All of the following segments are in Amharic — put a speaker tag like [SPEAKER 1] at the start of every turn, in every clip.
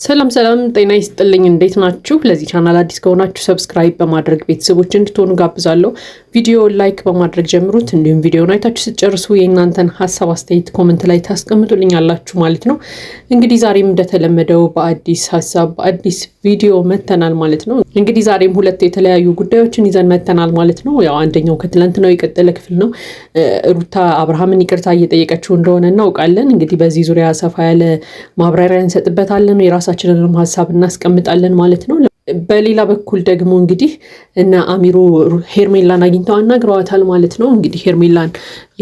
[SPEAKER 1] ሰላም ሰላም፣ ጤና ይስጥልኝ። እንዴት ናችሁ? ለዚህ ቻናል አዲስ ከሆናችሁ subscribe በማድረግ ቤተሰቦች እንድትሆኑ ጋብዛለሁ። ቪዲዮ like በማድረግ ጀምሩት። እንዲሁም ቪዲዮን አይታችሁ ስትጨርሱ የእናንተን ሀሳብ አስተያየት comment ላይ ታስቀምጡልኛላችሁ ማለት ነው። እንግዲህ ዛሬም እንደተለመደው በአዲስ ሀሳብ በአዲስ ቪዲዮ መተናል ማለት ነው። እንግዲህ ዛሬም ሁለት የተለያዩ ጉዳዮችን ይዘን መተናል ማለት ነው። ያው አንደኛው ከትላንትናው የቀጠለ ክፍል ነው። ሩታ አብርሃምን ይቅርታ እየጠየቀችው እንደሆነ እናውቃለን። እንግዲህ በዚህ ዙሪያ ሰፋ ያለ ማብራሪያ እንሰጥበታለን። የራሳችንንም ሀሳብ እናስቀምጣለን ማለት ነው። በሌላ በኩል ደግሞ እንግዲህ እነ አሚሮ ሄርሜላን አግኝተው አናግረዋታል ማለት ነው። እንግዲህ ሄርሜላን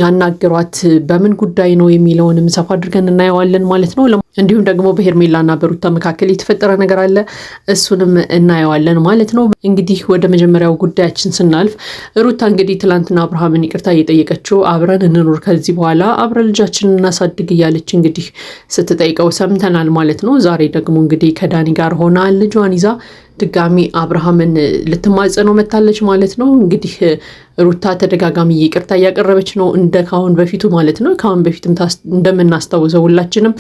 [SPEAKER 1] ያናግሯት በምን ጉዳይ ነው የሚለውንም ሰፋ አድርገን እናየዋለን ማለት ነው። እንዲሁም ደግሞ በሄርሜላና በሩታ መካከል የተፈጠረ ነገር አለ፣ እሱንም እናየዋለን ማለት ነው። እንግዲህ ወደ መጀመሪያው ጉዳያችን ስናልፍ ሩታ እንግዲህ ትላንትና አብርሃምን ይቅርታ እየጠየቀችው አብረን እንኑር፣ ከዚህ በኋላ አብረን ልጃችንን እናሳድግ እያለች እንግዲህ ስትጠይቀው ሰምተናል ማለት ነው። ዛሬ ደግሞ እንግዲህ ከዳኒ ጋር ሆና ልጇን ይዛ ድጋሚ አብርሃምን ልትማጸነው መታለች ማለት ነው። እንግዲህ ሩታ ተደጋጋሚ ይቅርታ እያቀረበች ነው፣ እንደ ካሁን በፊቱ ማለት ነው። ካሁን በፊትም እንደምናስታውሰው ሁላችንም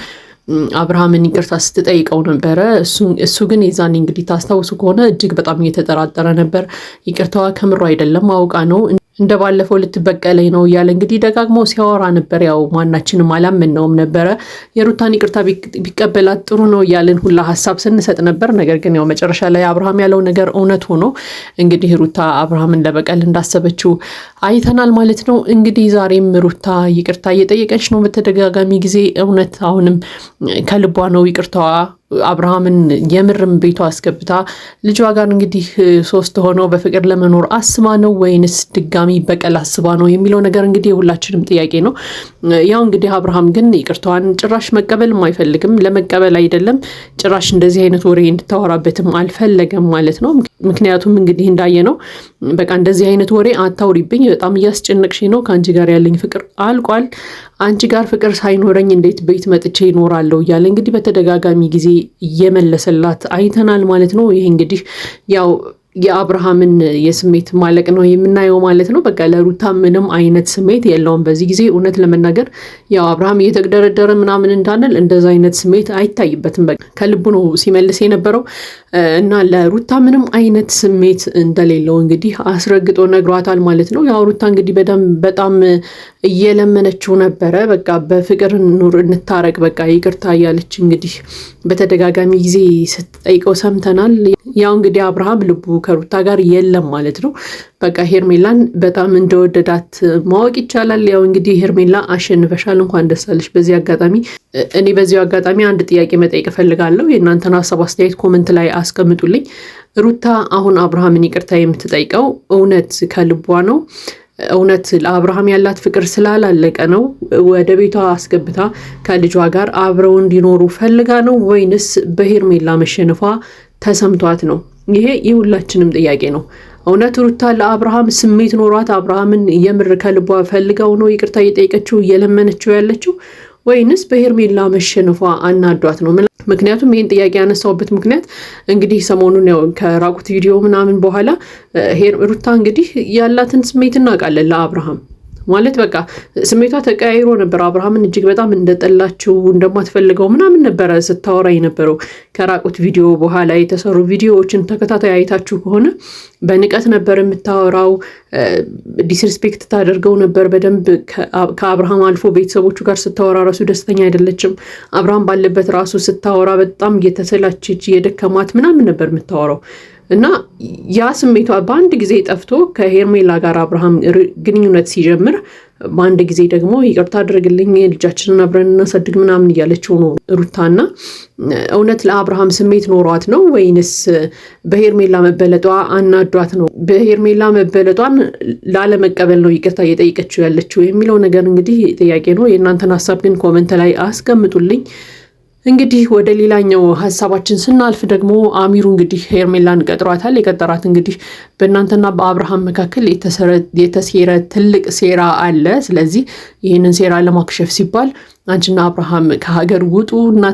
[SPEAKER 1] አብርሃምን ይቅርታ ስትጠይቀው ነበረ። እሱ ግን የዛኔ እንግዲህ ታስታውሱ ከሆነ እጅግ በጣም እየተጠራጠረ ነበር። ይቅርታዋ ከምሮ አይደለም፣ አውቃ ነው፣ እንደ ባለፈው ልትበቀለኝ ነው እያለ እንግዲህ ደጋግሞ ሲያወራ ነበር። ያው ማናችንም አላመነውም ነበረ። የሩታን ይቅርታ ቢቀበላት ጥሩ ነው እያልን ሁላ ሀሳብ ስንሰጥ ነበር። ነገር ግን ያው መጨረሻ ላይ አብርሃም ያለው ነገር እውነት ሆኖ እንግዲህ ሩታ አብርሃምን ለበቀል እንዳሰበችው አይተናል ማለት ነው። እንግዲህ ዛሬም ሩታ ይቅርታ እየጠየቀች ነው በተደጋጋሚ ጊዜ። እውነት አሁንም ከልቧ ነው ይቅርታዋ፣ አብርሃምን የምርም ቤቷ አስገብታ ልጇ ጋር እንግዲህ ሶስት ሆነው በፍቅር ለመኖር አስባ ነው ወይንስ ድጋሚ በቀል አስባ ነው የሚለው ነገር እንግዲህ የሁላችንም ጥያቄ ነው። ያው እንግዲህ አብርሃም ግን ይቅርታዋን ጭራሽ መቀበልም አይፈልግም። ለመቀበል አይደለም ጭራሽ እንደዚህ አይነት ወሬ እንድታወራበትም አልፈለገም ማለት ነው። ምክንያቱም እንግዲህ እንዳየ ነው በቃ እንደዚህ አይነት ወሬ አታውሪብኝ፣ በጣም እያስጨነቅሽ ነው፣ ከአንቺ ጋር ያለኝ ፍቅር አልቋል፣ አንቺ ጋር ፍቅር ሳይኖረኝ እንዴት ቤት መጥቼ ይኖራለሁ እያለ እንግዲህ በተደጋጋሚ ጊዜ እየመለሰላት አይተናል ማለት ነው። ይህ እንግዲህ ያው የአብርሃምን የስሜት ማለቅ ነው የምናየው ማለት ነው። በቃ ለሩታ ምንም አይነት ስሜት የለውም በዚህ ጊዜ። እውነት ለመናገር ያው አብርሃም እየተግደረደረ ምናምን እንዳንል እንደዛ አይነት ስሜት አይታይበትም። በቃ ከልቡ ነው ሲመልስ የነበረው እና ለሩታ ምንም አይነት ስሜት እንደሌለው እንግዲህ አስረግጦ ነግሯታል ማለት ነው። ያው ሩታ እንግዲህ በጣም እየለመነችው ነበረ። በቃ በፍቅር ኑር፣ እንታረቅ፣ በቃ ይቅርታ እያለች እንግዲህ በተደጋጋሚ ጊዜ ስትጠይቀው ሰምተናል። ያው እንግዲህ አብርሃም ልቡ ከሩታ ጋር የለም ማለት ነው። በቃ ሄርሜላን በጣም እንደወደዳት ማወቅ ይቻላል። ያው እንግዲህ ሄርሜላ አሸንፈሻል፣ እንኳን ደስ አለሽ። በዚህ አጋጣሚ እኔ በዚሁ አጋጣሚ አንድ ጥያቄ መጠየቅ እፈልጋለሁ። የእናንተን ሀሳብ አስተያየት comment ላይ አስቀምጡልኝ። ሩታ አሁን አብርሃምን ይቅርታ የምትጠይቀው እውነት ከልቧ ነው? እውነት ለአብርሃም ያላት ፍቅር ስላላለቀ ነው ወደ ቤቷ አስገብታ ከልጇ ጋር አብረው እንዲኖሩ ፈልጋ ነው ወይንስ በሄርሜላ መሸነፏ ተሰምቷት ነው? ይሄ የሁላችንም ጥያቄ ነው። እውነት ሩታ ለአብርሃም ስሜት ኖሯት አብርሃምን የምር ከልቧ ፈልጋው ነው ይቅርታ እየጠየቀችው እየለመነችው ያለችው ወይንስ በሄርሜላ መሸነፏ አናዷት ነው? ምክንያቱም ይህን ጥያቄ ያነሳውበት ምክንያት እንግዲህ ሰሞኑን ያው ከራቁት ቪዲዮ ምናምን በኋላ ሩታ እንግዲህ ያላትን ስሜት እናውቃለን ለአብርሃም፣ ማለት በቃ ስሜቷ ተቀያይሮ ነበር። አብርሃምን እጅግ በጣም እንደጠላችው እንደማትፈልገው ምናምን ነበረ ስታወራ የነበረው። ከራቁት ቪዲዮ በኋላ የተሰሩ ቪዲዮዎችን ተከታታይ አይታችሁ ከሆነ በንቀት ነበር የምታወራው። Disrespect ታደርገው ነበር በደንብ። ከአብርሃም አልፎ ቤተሰቦቹ ጋር ስታወራ ራሱ ደስተኛ አይደለችም። አብርሃም ባለበት ራሱ ስታወራ በጣም እየተሰላቸች እየደከማት ምናምን ነበር የምታወራው። እና ያ ስሜቷ በአንድ ጊዜ ጠፍቶ ከሄርሜላ ጋር አብርሃም ግንኙነት ሲጀምር በአንድ ጊዜ ደግሞ ይቅርታ አድርግልኝ፣ ልጃችንን አብረን እናሳድግ ምናምን እያለችው ነው ሩታና። እውነት ለአብርሃም ስሜት ኖሯት ነው ወይንስ በሄርሜላ መበለጧ አናዷት ነው? በሄርሜላ መበለጧን ላለመቀበል ነው ይቅርታ እየጠየቀችው ያለችው የሚለው ነገር እንግዲህ ጥያቄ ነው። የእናንተን ሀሳብ ግን comment ላይ አስቀምጡልኝ። እንግዲህ ወደ ሌላኛው ሀሳባችን ስናልፍ ደግሞ አሚሩ እንግዲህ ሄርሜላን ቀጥሯታል። የቀጠራት እንግዲህ በእናንተና በአብርሃም መካከል የተሴረ ትልቅ ሴራ አለ። ስለዚህ ይህንን ሴራ ለማክሸፍ ሲባል አንቺና አብርሃም ከሀገር ውጡ እና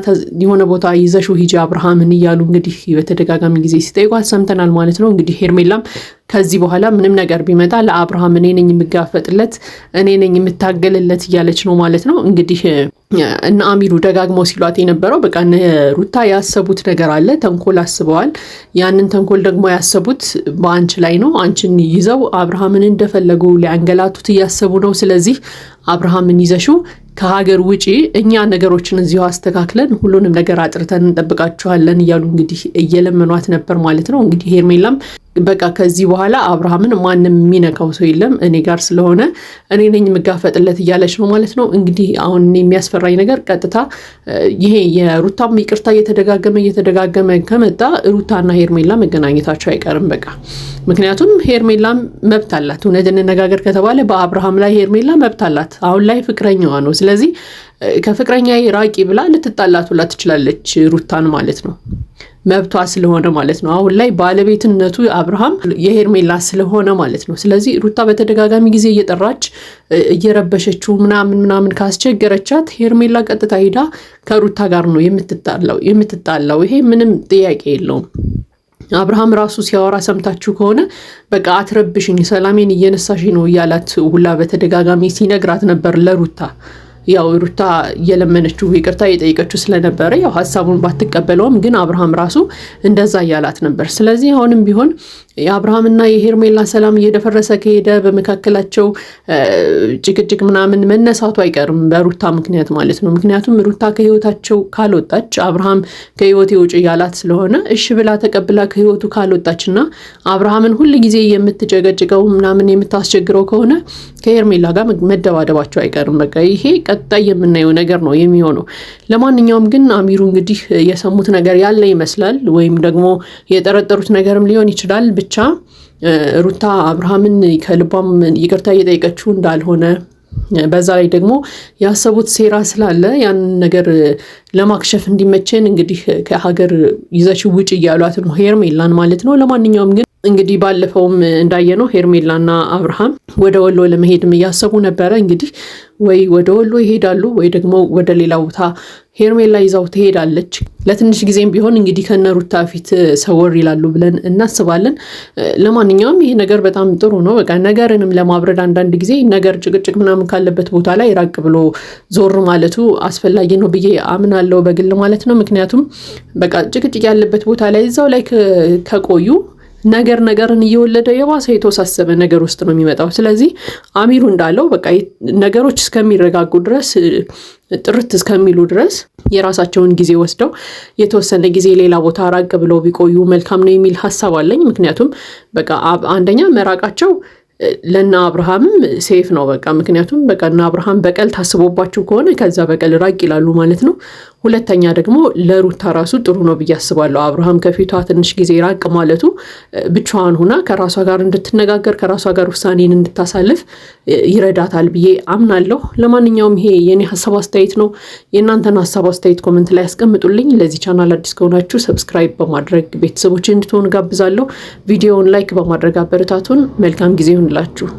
[SPEAKER 1] የሆነ ቦታ ይዘሽው ሂጂ አብርሃምን እያሉ እንግዲህ በተደጋጋሚ ጊዜ ሲጠይቋት ሰምተናል ማለት ነው። እንግዲህ ሄርሜላም ከዚህ በኋላ ምንም ነገር ቢመጣ ለአብርሃም እኔ ነኝ የምጋፈጥለት፣ እኔ ነኝ የምታገልለት እያለች ነው ማለት ነው። እንግዲህ እነ አሚሩ ደጋግመው ሲሏት የነበረው በቃ እነ ሩታ ያሰቡት ነገር አለ፣ ተንኮል አስበዋል። ያንን ተንኮል ደግሞ ያሰቡት በአንቺ ላይ ነው። አንቺን ይዘው አብርሃምን እንደፈለጉ ሊያንገላቱት እያሰቡ ነው። ስለዚህ አብርሃምን ይዘሽው ከሀገር ውጪ፣ እኛ ነገሮችን እዚሁ አስተካክለን ሁሉንም ነገር አጥርተን እንጠብቃችኋለን እያሉ እንግዲህ እየለመኗት ነበር ማለት ነው። እንግዲህ ሄርሜላም በቃ ከዚህ በኋላ አብርሃምን ማንም የሚነካው ሰው የለም፣ እኔ ጋር ስለሆነ እኔ ነኝ የምጋፈጥለት እያለች ነው ማለት ነው። እንግዲህ አሁን የሚያስፈራኝ ነገር ቀጥታ ይሄ የሩታም ይቅርታ እየተደጋገመ እየተደጋገመ ከመጣ ሩታና ሄርሜላ መገናኘታቸው አይቀርም በቃ። ምክንያቱም ሄርሜላም መብት አላት። እውነት እንነጋገር ከተባለ በአብርሃም ላይ ሄርሜላ መብት አላት። አሁን ላይ ፍቅረኛዋ ነው። ስለዚህ ከፍቅረኛ ራቂ ብላ ልትጣላት ሁላ ትችላለች ሩታን ማለት ነው። መብቷ ስለሆነ ማለት ነው። አሁን ላይ ባለቤትነቱ አብርሃም የሄርሜላ ስለሆነ ማለት ነው። ስለዚህ ሩታ በተደጋጋሚ ጊዜ እየጠራች እየረበሸችው ምናምን ምናምን ካስቸገረቻት ሄርሜላ ቀጥታ ሄዳ ከሩታ ጋር ነው የምትጣላው። ይሄ ምንም ጥያቄ የለውም። አብርሃም ራሱ ሲያወራ ሰምታችሁ ከሆነ በቃ አትረብሽኝ፣ ሰላሜን እየነሳሽ ነው እያላት ሁላ በተደጋጋሚ ሲነግራት ነበር ለሩታ። ያው ሩታ እየለመነችው ይቅርታ እየጠየቀችው ስለነበረ ያው ሀሳቡን ባትቀበለውም ግን አብርሃም ራሱ እንደዛ እያላት ነበር። ስለዚህ አሁንም ቢሆን የአብርሃምና የሄርሜላ ሰላም እየደፈረሰ ከሄደ በመካከላቸው ጭቅጭቅ ምናምን መነሳቱ አይቀርም በሩታ ምክንያት ማለት ነው። ምክንያቱም ሩታ ከህይወታቸው ካልወጣች፣ አብርሃም ከህይወቴ ውጭ እያላት ስለሆነ እሺ ብላ ተቀብላ ከህይወቱ ካልወጣች እና አብርሃምን ሁል ጊዜ የምትጨቀጭቀው ምናምን የምታስቸግረው ከሆነ ከሄርሜላ ጋር መደባደባቸው አይቀርም። በቃ ይሄ ቀጣይ የምናየው ነገር ነው የሚሆነው። ለማንኛውም ግን አሚሩ እንግዲህ የሰሙት ነገር ያለ ይመስላል፣ ወይም ደግሞ የጠረጠሩት ነገርም ሊሆን ይችላል። ብቻ ሩታ አብርሃምን ከልቧም ይቅርታ እየጠየቀችው እንዳልሆነ፣ በዛ ላይ ደግሞ ያሰቡት ሴራ ስላለ ያንን ነገር ለማክሸፍ እንዲመቸን እንግዲህ ከሀገር ይዘሽው ውጭ እያሏት ነው ሄርሜላን ማለት ነው። ለማንኛውም ግን እንግዲህ ባለፈውም እንዳየነው ሄርሜላና አብርሃም ወደ ወሎ ለመሄድም እያሰቡ ነበረ። እንግዲህ ወይ ወደ ወሎ ይሄዳሉ ወይ ደግሞ ወደ ሌላ ቦታ ሄርሜላ ይዛው ትሄዳለች። ለትንሽ ጊዜም ቢሆን እንግዲህ ከነሩታ ፊት ሰወር ይላሉ ብለን እናስባለን። ለማንኛውም ይሄ ነገር በጣም ጥሩ ነው። በቃ ነገርንም ለማብረድ አንዳንድ ጊዜ ነገር ጭቅጭቅ ምናምን ካለበት ቦታ ላይ ራቅ ብሎ ዞር ማለቱ አስፈላጊ ነው ብዬ አምናለሁ፣ በግል ማለት ነው። ምክንያቱም በቃ ጭቅጭቅ ያለበት ቦታ ላይ እዛው ላይ ከቆዩ ነገር ነገርን እየወለደ የባሰ የተወሳሰበ ነገር ውስጥ ነው የሚመጣው። ስለዚህ አሚሩ እንዳለው በቃ ነገሮች እስከሚረጋጉ ድረስ፣ ጥርት እስከሚሉ ድረስ የራሳቸውን ጊዜ ወስደው የተወሰነ ጊዜ ሌላ ቦታ ራቅ ብለው ቢቆዩ መልካም ነው የሚል ሀሳብ አለኝ። ምክንያቱም በቃ አንደኛ መራቃቸው ለነ አብርሃምም safe ነው። በቃ ምክንያቱም በቃ እነ አብርሃም በቀል ታስቦባቸው ከሆነ ከዛ በቀል ራቅ ይላሉ ማለት ነው። ሁለተኛ ደግሞ ለሩታ ራሱ ጥሩ ነው ብዬ አስባለሁ። አብርሃም ከፊቷ ትንሽ ጊዜ ራቅ ማለቱ ብቻዋን ሁና ከራሷ ጋር እንድትነጋገር፣ ከራሷ ጋር ውሳኔን እንድታሳልፍ ይረዳታል ብዬ አምናለሁ። ለማንኛውም ይሄ የኔ ሀሳብ አስተያየት ነው። የእናንተን ሀሳብ አስተያየት comment ላይ ያስቀምጡልኝ። ለዚህ ቻናል አዲስ ከሆናችሁ subscribe በማድረግ ቤተሰቦች እንድትሆኑ ጋብዛለሁ። ቪዲዮውን like በማድረግ አበረታቱን። መልካም ጊዜ ይሁንላችሁ።